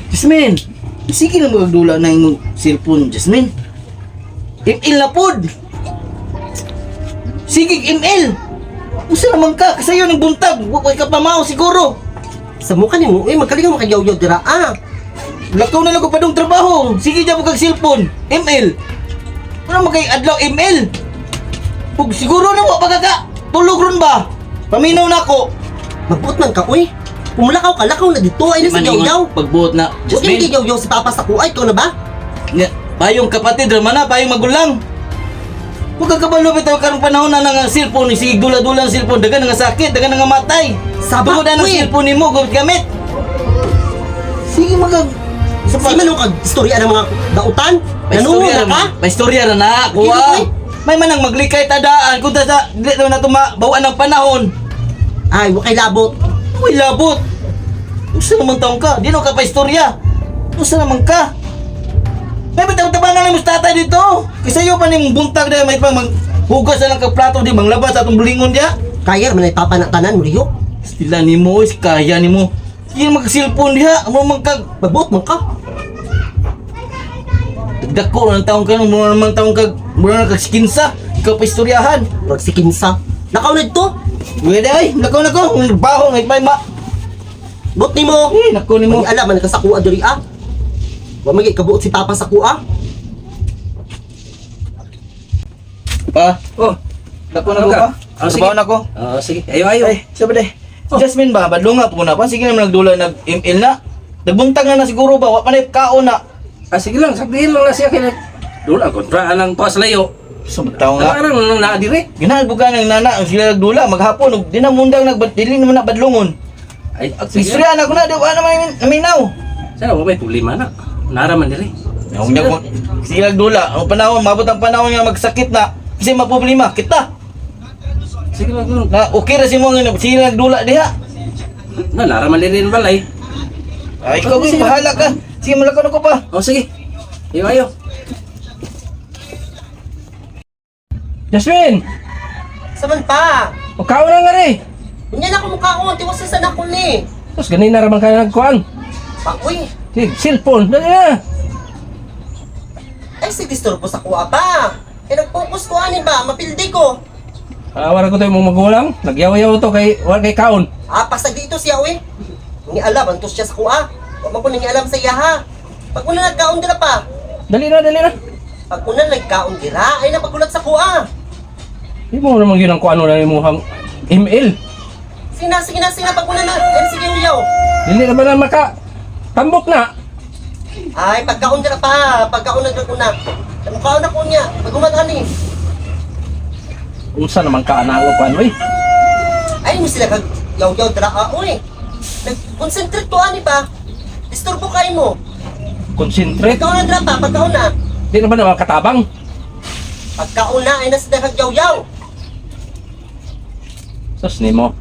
Jasmine, sige na magdula na imong cellphone, Jasmine. ML na pod. Sige, ML. Usa naman ka, kasayo ng buntag. Wa ka pa mao siguro. Sa mukha nimo, eh magkalingaw makagyaw-yaw dira ah. Lakaw na lang ko pa dong trabaho. Sige dyan mo kag cellphone. ML. Ano man kay adlaw ML? Pug siguro na mo pagkaka. Tulog ron ba? Paminaw na ako. Magbuot man ka, uy. Pumulakaw ka, lakaw na dito, ay na sa yaw-yaw. Pagbuot na. Huwag yung Jasmine. yaw-yaw si Papa sa kuay, ikaw na ba? Nga, payong kapatid raman na, payong magulang. Huwag ka kabalo bitaw karong panahon na nga cellphone, sige dula-dula ang cellphone, dagan nga sakit, dagan nga matay. Saba, Tungod na ng uy. cellphone nimo, gamit gamit. Sige magag sa Sa man kag istorya ng mga dautan? Nanungo na ka? May istorya ra na, Kilo, kuha. uy. May manang maglikay tadaan kung ta sa dili naman nato mabawaan ng panahon. Ay, wa kay labot. Uy, labot. Usa naman taong ka, di na ka pa istorya. Usa naman ka. May bitaw tabangan lang mo sa tatay dito. Kasi iyo pa nimong buntag na may pang maghugas na lang kag plato di manglabas sa atong bulingon diya. Kaya man ay Papa na tanan mo lihok. Sila nimo, is kaya nimo. Sige mag cellphone diha, mo man kag Magbuot man ka. dako ng taong ka mo naman taong kag mura na kag skinsa. Ikaw pa istoryahan. Murag si Kinsa. Lakaw na dito. Pwede ay, nako nako, baho ngay may ma. Buot nimo. Eh, nako nimo. May alam man ka sa kuha diri ah. Wa magay kabuot si Papa sa kuha. Pa, Oh, nako nako Ano ka? pa. Ah, sige. Trabaho na ko. ah, sige. Ayo, ayo. Ay, sabi de. Si Jasmine ba, badlunga po na pa. Sige naman nagdula nag ML na. Nagbuntag na na siguro ba, wa pa na kaon na. Ah, sige lang, sabihin lang na siya kay Dula kontra anang tuwas layo. Sumtaw nga. Arang nang naa dire. Ginabuga ng nana, ang sila nagdula maghapon ug di na mundang nagbad dili naman na badlungon. Ay, sige. Istorya na ko na, di wa na may naminaw. Sana wa may problema na. Nara man dire. Naong na ko sila nagdula, ang panahon mabot ang panahon nga magsakit na kasi maproblema kita. Sige lang dun. Na okay ra si mo nga sila nagdula diha. Na nara man dire ng balay. Ay, ikaw Sige. bahala ka. Sige, malakaw na ko pa. Oh, sige. Ayo, ayo. Jasmine, Sa man pa. o kaon na nga re. Unya na ko mukhaon, tiwas sa nako ni. Tapos ganin na raman ka nagkuan. Pa, uy. Sige, cellphone, dali na. Ay, si disturbo sa kuha pa. Eh, nag-focus ko ani ba? Mapildi ko. Ah, wala ko tayo mong magulang. Nagyaw-yaw to kay wala kay kaon. Ah, pasag dito siya, uy. Ngi alam, antos siya sa kuha. Wa man ko nang alam sa iya, ha. Pag una nagkaon dira pa. Dali na, dali na. Pag una nagkaon dira, ay napagulat sa kuha. Di mo naman yun ang kuano na imong ML. Sina, sige na, sige na, pag una na. Ay, sige, uyaw. Dili na ba na maka tambok na? Ay, pagkaon dira pa. Pagkaon na dira ko na. Mukhaon na ko niya. Pag uman ani. Unsa naman ka ana ko kuan oy. Ay, mo sila kag yaw-yaw dira ka, uy. Nag-concentrate ko ani ba? Disturbo kayo mo. Concentrate. Pagkaon na dira pa, pagkaon na. Di na ba na makatabang? Pagkaon na, ay nasa kag yaw-yaw. Sus nimo.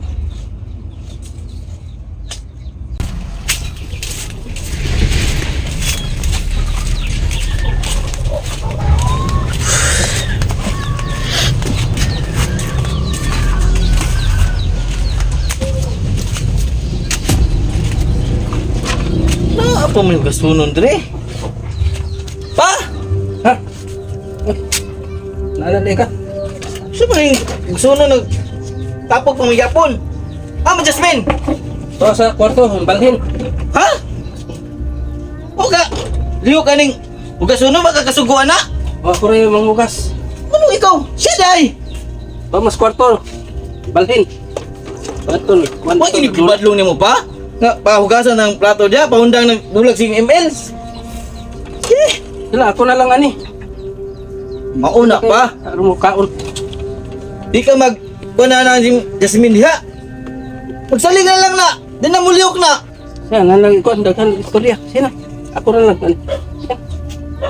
Na, apa mo yung gasunon dire? Pa! Ha? Uy. Naalala ka. Sa ba yung gasunon nag tapog pa magyapon? Ah, ma Jasmine! To sa kwarto, balhin. Ha? Uga! Liyo ka ning ugasunon makakasuguan na? O ako rin yung manghugas. Ano ikaw? Siya day! Ba mas kwarto. Balhin. Kwarto, kwarto. Huwag inibadlong nimo pa? Nga, pahugasan ng plato diya, pahundang ng bulag sing ML. Eh, Sila ako na lang ani. mauna pa. Aron mo kaon. Di ka mag kuna na si Jasmine diha. Magsaligan lang na. Di na muliyok na. Siya na lang kuan daghan istorya. Sina. Ako na lang ani. Siya.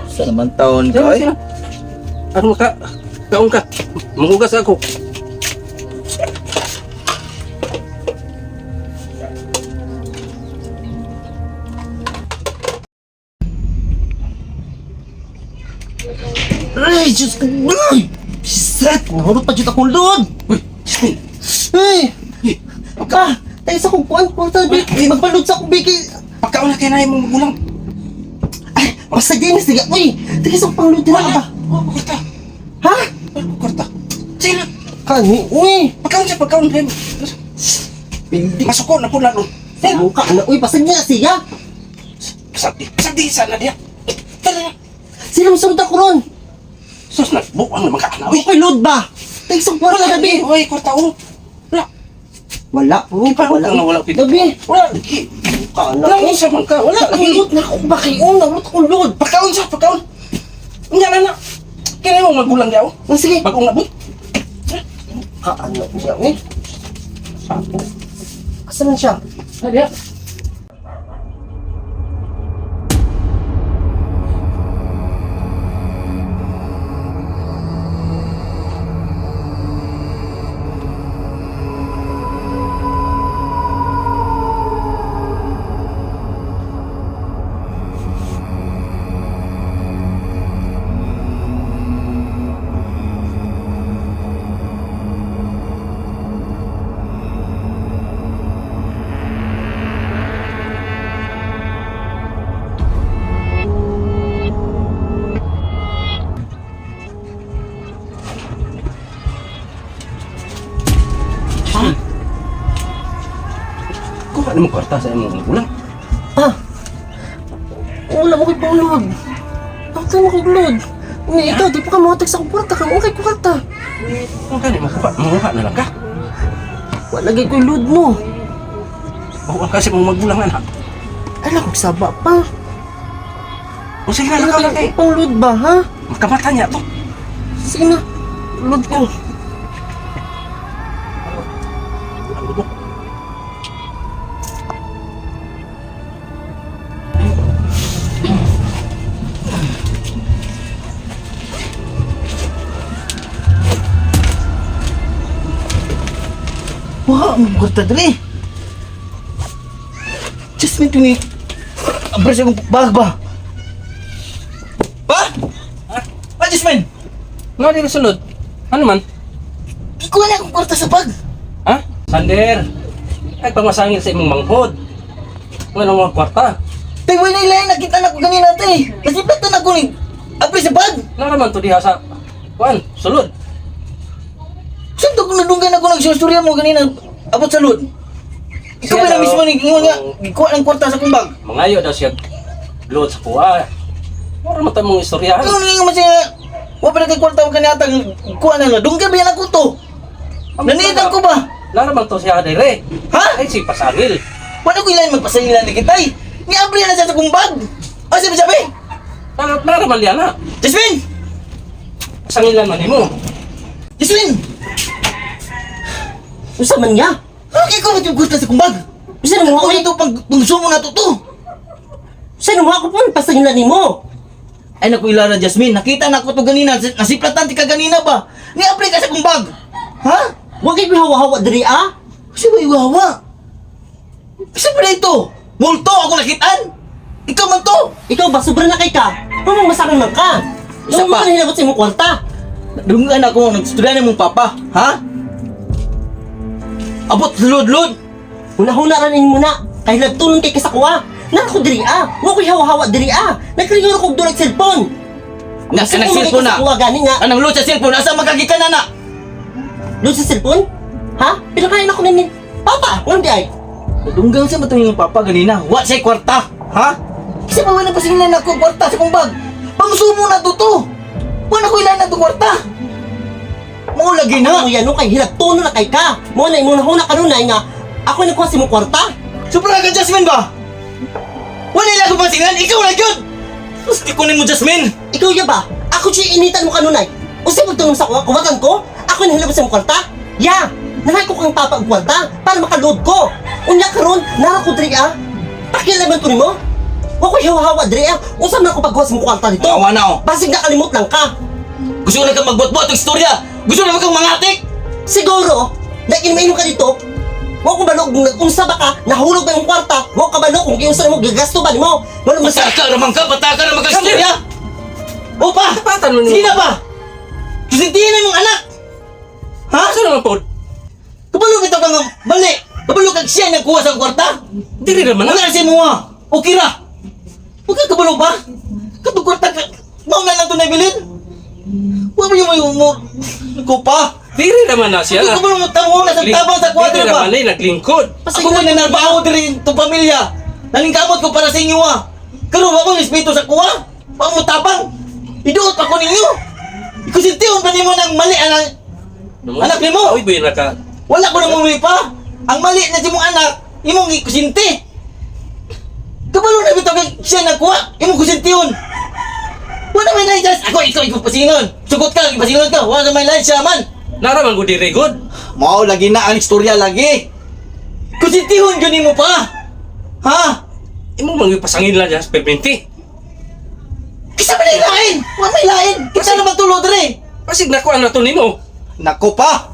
Sa naman taon Sina, ka eh. sina. Aron mo ka kaon ka. Manghugas ako. Ay, Diyos ko. Ay! Shit! Mahurot pa dyan akong load! Uy, Jasmine. Ay! Pa! Tayo sa kong kuwan. Kwarta, Biki. Magpaload sa akong Biki. Pagkaon na kay na imong magulang. Pasagay na sige. Uy, tige sa pang load dira ba? Oh, kwarta. Ha? Oh, kwarta. Sige na. Kani, uy. Pagkaon siya, pagkaon. Pindi. Masuko na po lalo. Sa mukha na, uy, pasagay na siya. Pasagdi, pasagdi sana diya. Tara na. Sila mo sunod ako ron. Sus na, buang naman ka na. Uy, Okay, load ba? Tige sa kwarta wala gabi. Uy, kwarta oh. Wala. Wala, uy, Di pa, wala. wala, wala. Gabi. Wala lagi. Mukha na. Wala mo sa man ka. Wala Ang lagi. load na ako ba kayo? Nawot ko load. Pagkaon siya, pagkaon. Unya na na. Kaya mo magulang diya oh. Ah, sige. Bagong abot. Kaano siya, eh? Asa man siya? Na diya. Ha? Kuha na mo kwarta sa imong magulang. Pa! Wala mo kay pang load. Bakit mo kay load? Ni ikaw, di pa ka makatag sa kwarta ka. Okay, kwarta. Kung kani makuha, manguha na lang ka. Wala gay ko'y load mo. Buang kasi mong magulang anak. Ala kong saba pa. O sige na, lakaw lang kay. Pang load ba, ha? Magkamata niya to. Sige na. Load ko. Wah, ang kwarta dali. Jasmine, tuni. Abra siya kong bag ba? Pa? Pa, Jasmine? Nga dito sulod. Ano man? Ikuha na akong kwarta sa bag. Ha? Sander. Ay pamasangil sa imong manghod. Wala mga kwarta. Tay, wala ilain. Nakita na ko ganina, tay. Nasiplatan ako ni. Abra sa bag. Naraman to diha sa kuan, sulod. Saan to kung nadunggan ako nagsusturya mo ganina abot sa load? Ikaw Siya ba na daw. mismo ni ingon nga gikuha ng kwarta sa kong bag? Mangayo daw siya load sa kuha. Wala man ta mong istoryahan. Ikaw na ingon man siya nga, wa pa na kay kwarta mo kaniata kuha na na. Dunggan ba yan ako to? Nanitan ko ba? Naraman to siya dire. Ha? Ay si pasangil. Wala ko ilan magpasangilan ni kitay. Ni-abri na siya sa kong bag. O sabi sabi, Naraman liya na. Jasmine! Pasangilan man nimo. Jasmine! Unsa man niya? Ano kay ko yung kwarta sa kong bag? Unsa na mo Ako uy? ito pag pangsumo na to to. Unsa na mo ako po pasangilan nimo? Ay naku Ilara Jasmine, nakita na ako to ganina, nasiplatan ti ka ganina ba? Ni-abri ka sa kong bag. Ha? Wa kay hawa-hawa diri ah. Kasi ba iwawa? Kasi ba ito? Multo ako nakitaan? Ikaw man to! Ikaw ba sobra na kay ka? Pamang masakang man ka. Isa Isa pa. pa. Mo hinabot sa imong kwarta. Dunggan ako, nagstudyante mong papa, ha? Abot lud-lud! Huna-huna ra ninyo na. Kay lagtunon kay kasakuha. Nara ko diri ah. Wa ko'y hawa-hawa diri ah. Nagringon ko og dulag cellphone. Nasa Gusto ko nag-cellphone na! Kuha gani nga. Anang load sa cellphone, asa makagikan na na? Load sa cellphone? Ha? Pinakain ako ni Papa, walang di ay. Dunggan sa matungin ng papa ganina, wa siya'y kwarta, ha? Kasi ba wala pa sila na ako kwarta sa kong bag? Pangsumo na to to! Wala ko ilan na to kwarta! Mo lagi na! Ano yan no kay hilagtunon na kay ka. Mo na imong nahuna kanunay nga ako nagkuha sa imong kwarta. Sobra ka, Jasmine ba? Wala lang akong pansingan, ikaw lang yun! Mas di kunin mo, Jasmine! Ikaw ya ba? Ako siya initan mo kanunay. Usa pagtunong sa kuha, kuwatan ko? Ako nahilabot sa imong kwarta? Ya! Nahay ko kang papa og kwarta para makaload ko. Unya karon, nara ko diri ah. Pakialaman ko nimo. Wa ko'y hawa-hawa diri ah. Unsa man ako pagkuha sa imong kwarta dito? Awa na, oh. Basig nakalimot lang ka. Gusto ko lang kang magbuat-buat ng istorya! Gusto lang kang mangatik! Siguro, nag-inom ka dito, wa ko balog kung nag-unsa ba ka, nahulog ba yung kwarta, wa ka balog kung giunsa mo, gigasto ba nimo? Wala mo sa Pataka ramang ka! Pataka ramang ka istorya! O pa! Tapatan mo nimo. Sige na ba? Susintihin na mong anak! Ha? Asa naman pod? Kabalo kita kang mali! Kabalo kag siya nagkuha sa kwarta? Diri naman na. Wala na siya mo ah. Okay ra! Huwag ka kabalo ba? Mao na lang to nabilin. Wa mo yung may umor. Ko pa. Diri naman na siya. Hindi ko ba mo tamo na sa tabang sa kwadro Diri ba? naman eh, naglingkod. Ako man nanarbaho diri itong pamilya. Naningkamot ko para sa inyo ah. Karon wa mo respeto sa kuha. Wa mo tapang. Iduot pa ko ninyo. Ikusintiyon pa nimo ng mali ang anak nimo. Uy, buhay na ka. Wala ko nang umuwi pa. Ang mali na si mong anak, imong ikusinti. Kabalo na bitaw kay siya nagkuha, imong kusintiyon. Wala may line siya. Ako, ikaw, ikaw pasingon. Sugot ka, ipasingon ka. Wala may line siya man. Nara man gud diri gud. Mao lagi na ang istorya lagi. Kusintihon yun mo pa. Ha? Imo man gyud pasangin lang siya sa perminti. Kisa may lain. Wala may lain. Kita naman tulo dre. Pasig nakuha na to nimo. Nako pa.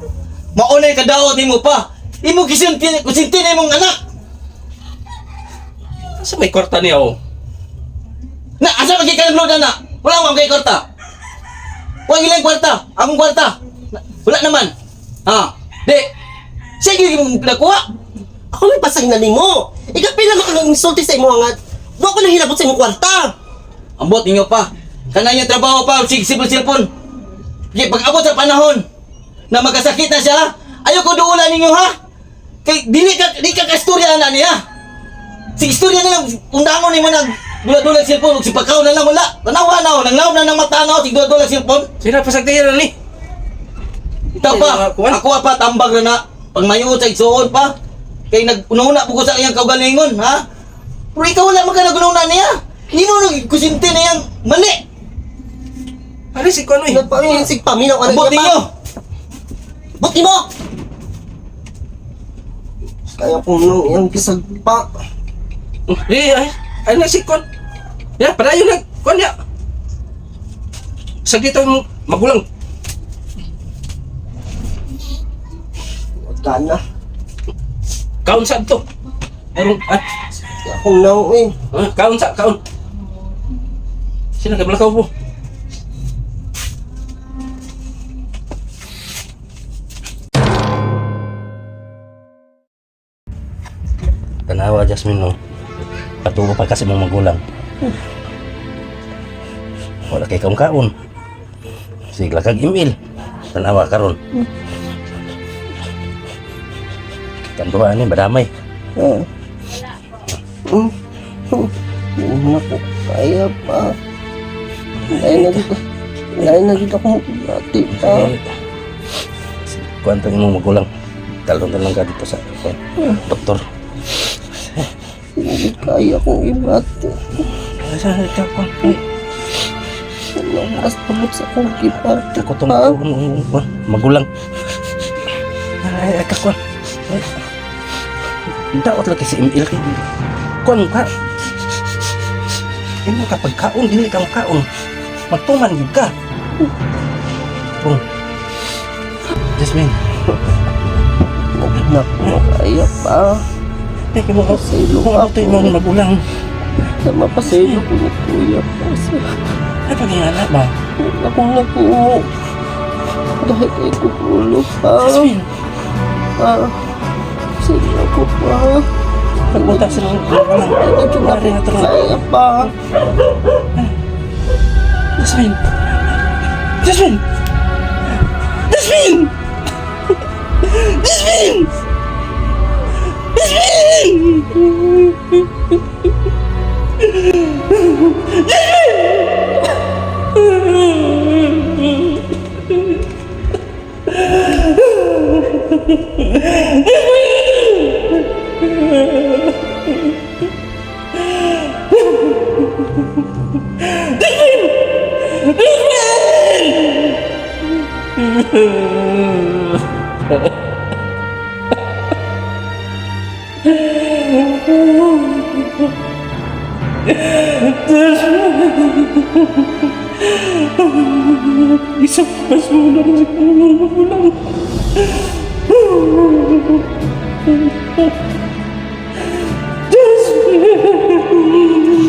Maunay kadaot nimo pa. Imo kusinti, kusinti na imong anak. Asa may kwarta niya oh? Na, asa man kay kanang na? Wala man kay kwarta. Wala ilang kwarta. Akong kwarta. Wala naman. Ha? Di. Sige yung nakuha. Ako may pasang na nimo. Ikaw pila man kang insulti sa imo nga. Wa ko nang hilabot sa imong kwarta. Ambot ninyo pa. Kanang yung trabaho pa, sig sipon silpon. Di, pag abot sa panahon na magkasakit na siya, ayaw ko duulan ninyo ha. Kay dili ka di ka kastorya na niya. Sig istorya na lang undangon nimo nag dula-dula silpon ug sipakaw na lang wala. Tanawa na oh, nanglaw na ng mata na oh, sig dula-dula silpon. Sila pasagdihan na ni. Ikaw pa, ako pa, tambag na na. Pag mayo sa igsuon pa. Kay nag-una po ko sa iyang kaugalingon, ha? Pero ikaw wala man ka nag-una niya. Imo nang kusinti na iyang mali. Ari si kuno eh. Nagpamin sig paminaw ka Ambot ninyo. Buti mo! Kaya ko nang iyang kisagpa. Eh, ay, ay na si kon. Ya, padayon na kon ya. Sa dito yung magulang. Wala na. Kaon sa to. Aron ah, Kaya ko nang eh. ah, kaon sa kaon. Sila kay balakaw po. Tanawa Jasmine no. Patubo pa kasi mong magulang. Wala kay kaon kaon. Sigla kag email. Tanawa karon. Kanduha ni badamay. Ah. Mm. Hindi na ko kaya pa. Dahil na dito. Dahil na dito akong dati pa. Eh, kuwan to imong magulang. Talon na lang ka dito sa kuwan, doktor. Hindi kaya kong ibati. Asa ka kuwan? Ay, Mas pabot sa akong gibati Ako tong pa. kuwan, magulang. Ay, ay, ka kuwan. Ay. Daot lagi si ML kay kuwan ka. Imo ka pagkaon dili ka makaon. Magtuman gyud ka. Oh. Jasmine, Hindi na ko kaya pa. teka mo Sa ilo kung ako to imong magulang. Sa mapasaylo ko ni Kuya pa. Sa Ay pagingana ba? akong nakuha. Dahil kay kukulo pa. Jasmine, Ah, sa ilo ko pa. pagpunta sa magulang. Hindi na Mari na ko to. kaya pa. Jasmine! Jasmine! Jasmine! Jasmine! Jasmine! Isang basura na sa magulang. Jasmine!